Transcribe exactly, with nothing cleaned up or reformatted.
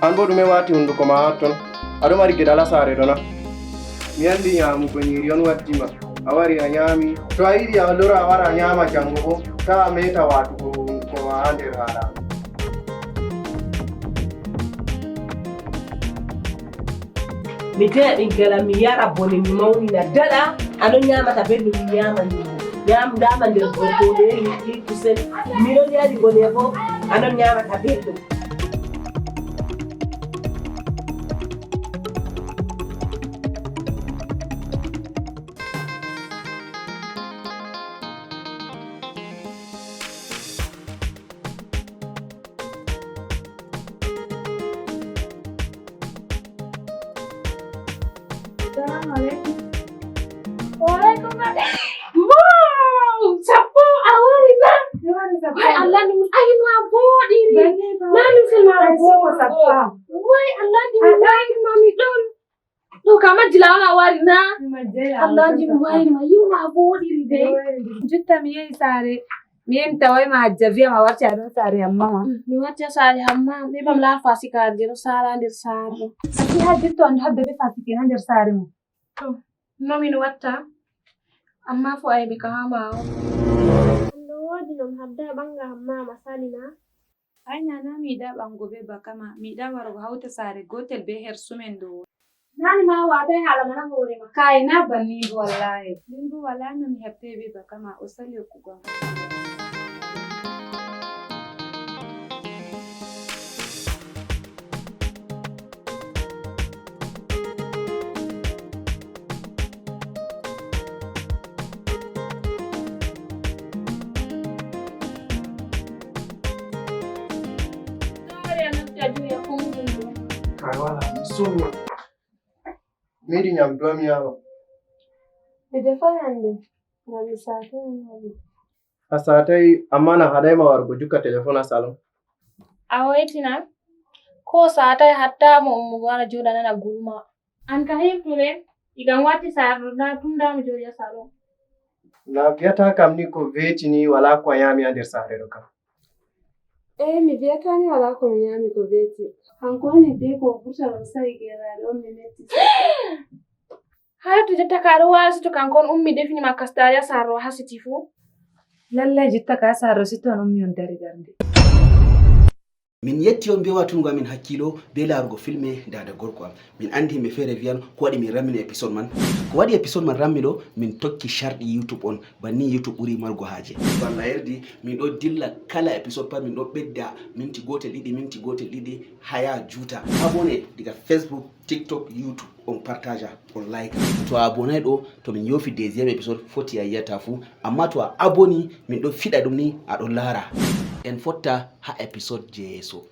Aan boo ɗume waati hunnduko ma haa ton? A ɗo mari geɗal haa saare ɗo na? Mi anndi nyaamugo nyiiri on waddi ma. A wari a nyaami. To a yiɗi a lora a wara a nyaama janngo boo. Taa a meeta waatugo hunnduko ma haa nder haala. Mi te'a ɓiŋngel am, mi yara bone, mi mawnina, daɗa, a non nyaamata belɗum, mi nyaama nyiiri. Nyaam, ndaama nder gorko, mi yiɗi kusel, mi ɗon yari bone boo, a non nyaamata belɗum. Salaamu aleykum. Wa aleykum salam. Wow! Sappo a wari na? Mi wari sappo. Hay Allah ɗum ayno a booɗiri. Banni ba. Na ɗum film a booɗo. Sappo. Way Allah ɗum ayno mi ɗon. Ɗo ka majjila on a wari na? Mi majjila on. Allah ɗum ayno ma yiw ma booɗiri de. Jotta mi yehi saare. Mi yehi mi taway ma Hajja viya ma warti a ɗon saare Hammama. Mi warti a saare Hammama. Mi bam la fasika de ɗo sala nder saare ɗo. Asi Hajja to an habda be fasike na nder saare mo. To, no min watta? Amma fo aybe ka haa maawo. An ɗo woodi non hadda ɓaŋga amma ma sali na? Ay, nana, mi yiɗa ɓaŋgo be bakama. Mi yiɗa warugo hawta saare gootel be hersumen ɗo. Nani ma waatay haala man haa hoore ma. Kay, na banni bo, wallahi. Min bo wala no mi habdey be bakama, o sali hokkugo am. Kay wala, mi summi. Mi yiɗi nyamdu am yawa. Mi defay hande, ngam mi saatay mi waɗi. A saatay, amma na haɗay ma warugo jukka telefon a salon. A hoytina, ko saatay hatta mo ummugo wara joɗa nana gulma. An ka hiftude, iga watti saare ɗo na tun nda mo joɗi a salon. Na viyata kam ni ko veti ni wala ko a nyami ha nder saare ɗo kam. Eh, mi viyata ni wala ko mi nyami ko veti. Kanko woni de ko vurta ɗo sai geraɗe on mi metti. Haa to jotta ka ɗo waala, sito kanko on ummi defini ma kastaari haa saare ɗo hasiti fuu. Lallay jotta ka haa saare ɗo sito on ummi on dari darnde. Min yetti on bee watungo amin hakkiilo bee laarugo filme Daada Gorko Am. Min anndi yimɓe feere viyan ko waɗi min rammini episode man. Ko waɗi episode man rammi ɗo, min tokki sharɗi YouTube on. Banni YouTube ɓuri margo haaje. Balla yerdi, min ɗo dilla kala episode pat min ɗo ɓedda minti gootel ɗiɗi, minti gootel ɗiɗi, haya juuta. Abonné diga Facebook, TikTok, YouTube, on partager, on like. To a abonay ɗo, to min yoofi deuxième épisode, foti a yiyata fuu. Amma to a aboni, min ɗo fiɗa ɗum ni, a ɗo laara. En fotta ha episode je yeeso.